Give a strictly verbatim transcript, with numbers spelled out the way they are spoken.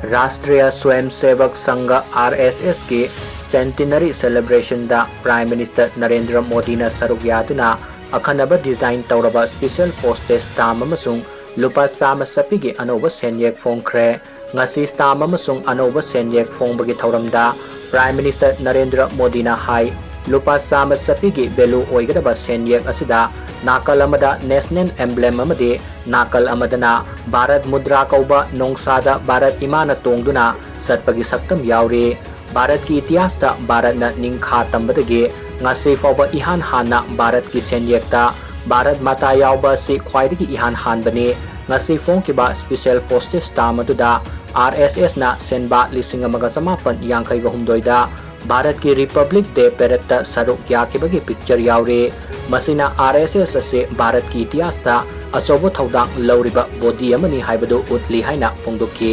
ꯔꯥꯁꯇ꯭ꯔꯤꯌꯥ ꯁ꯭ꯋꯌꯝꯁꯦꯕꯛ ꯁꯪꯘ, RSS ꯀꯤ Centenary Celebration ꯗ Prime Minister Narendra ꯃꯣꯗꯤꯅ ꯁꯔꯨꯛ ꯌꯥꯗꯨꯅ ꯑꯈꯟꯅꯕ design ꯇꯧꯔꯕ special postage stamp ꯑꯃꯁꯨꯡ ꯂꯨꯄꯥ ꯆꯥꯝꯃ ꯆꯠꯄꯤꯒꯤ ꯑꯅꯧꯕ ꯁꯦꯟꯌꯦꯛ ꯐꯣꯡꯈ꯭ꯔꯦ꯫ ꯉꯁꯤ stamp ꯑꯃꯁꯨꯡ ꯑꯅꯧꯕ ꯁꯦꯟꯌꯦꯛ ꯐꯣꯡꯕꯒꯤ ꯊꯧꯔꯝꯗ Prime Minister ꯅꯔꯦꯟꯗ꯭ꯔ ꯃꯣꯗꯤꯅ ꯍꯥꯏ, ꯂꯨꯄꯥ ꯆꯥꯝꯃ ꯆꯠꯄꯤꯒꯤ value ꯑꯣꯏꯒꯗꯕ ꯁꯦꯟꯌꯦꯛ ꯑꯁꯤꯗ ꯅꯥꯀꯜ ꯑꯃꯗ national emblem ꯑꯃꯗꯤ ꯅꯥꯀꯜ ꯑꯃꯗꯅ ꯚꯥꯔꯠ ꯃꯨꯗ꯭ꯔꯥ ꯀꯧꯕ ꯅꯣꯡꯁꯥꯗ ꯚꯥꯔꯠ ꯏꯃꯥꯅ ꯇꯣꯡꯗꯨꯅ ꯆꯠꯄꯒꯤ ꯁꯛꯇꯝ ꯌꯥꯎꯔꯤ꯫ ꯚꯥꯔꯠꯀꯤ ꯏꯇꯤꯍꯥꯁꯇ ꯚꯥꯔꯠꯅ ꯅꯤꯡꯈꯥ ꯇꯝꯕꯗꯒꯤ ꯉꯁꯤ ꯐꯥꯎꯕ ꯏꯍꯥꯟ ꯍꯥꯟꯅ ꯚꯥꯔꯠꯀꯤ ꯁꯦꯟꯌꯦꯛꯇ ꯚꯥꯔꯠ ꯃꯥꯇꯥ ꯌꯥꯎꯕ ꯑꯁꯤ ꯈ꯭ꯋꯥꯏꯗꯒꯤ ꯏꯍꯥꯟ ꯍꯥꯟꯕꯅꯤ꯫ ꯉꯁꯤ ꯐꯣꯡꯈꯤꯕ special postage stamp ꯑꯗꯨꯗ RSS ꯅ ꯁꯦꯟꯕꯥ ꯂꯤꯁꯤꯡ ꯑꯃꯒ ꯆꯃꯥꯄꯟ ꯌꯥꯡꯈꯩꯒ ꯍꯨꯝꯗꯣꯏꯗ ꯚꯥꯔꯠꯀꯤ Republic Day parade ꯇ ꯁꯔꯨꯛ ꯌꯥꯈꯤꯕꯒꯤ picture ꯌꯥꯎꯔꯤ꯫ ꯃꯁꯤꯅ RSS ꯑꯁꯤ ꯚꯥꯔꯠꯀꯤ ꯏꯇꯤꯍꯥꯁꯇ ꯑꯆꯧꯕ ꯊꯧꯗꯥꯡ ꯂꯧꯔꯤꯕ body ꯑꯃꯅꯤ ꯍꯥꯏꯕꯗꯨ ꯎꯠꯂꯤ ꯍꯥꯏꯅ ꯐꯣꯡꯗꯣꯛꯈꯤ꯫